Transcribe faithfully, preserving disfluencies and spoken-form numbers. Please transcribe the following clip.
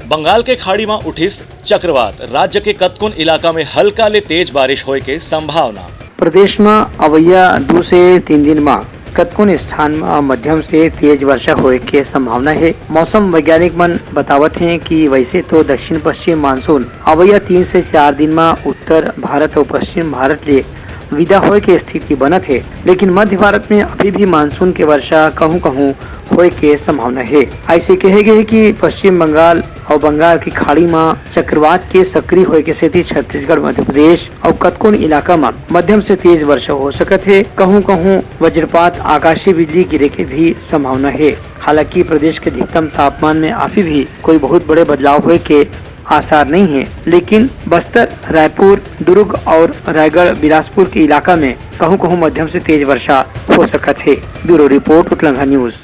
बंगाल के खाड़ी म उठिस चक्रवात, राज्य के कतकोन इलाका में हल्का ले तेज बारिश होए के संभावना। प्रदेश म अवइया दू से तीन दिन म कतकोन स्थान म मध्यम से तेज वर्षा होए के संभावना हे। मौसम वैज्ञानिक मन बतावत हें कि वैसे तो दक्षिण पश्चिम मानसून अवइया तीन से चार दिन म उत्तर भारत अउ पश्चिम भारत ले विदा होए के स्थिति बनत हे, लेकिन मध्य भारत में अभी भी मानसून के वर्षा कहूं-कहूं होए के संभावना हे। ऐसे कहे गए हे कि पश्चिम बंगाल अउ बंगाल की खाड़ी म चक्रवात के सक्रिय होए के सेती छत्तीसगढ़, मध्य प्रदेश अउ कतकोन इलाका म मध्यम से तेज वर्षा हो सकत हे। कहूं-कहूं वज्रपात, आकाशीय बिजली गिरे के भी संभावना हे। हालांकि प्रदेश के अधिकतम तापमान में अभी भी कोई बहुत बड़े बदलाव होए के आसार नहीं है, लेकिन बस्तर, रायपुर, दुर्ग और रायगढ़, बिलासपुर के इलाका में कहूं-कहूं मध्यम से तेज वर्षा हो सकत हे। ब्यूरो रिपोर्ट, उतलंघा न्यूज।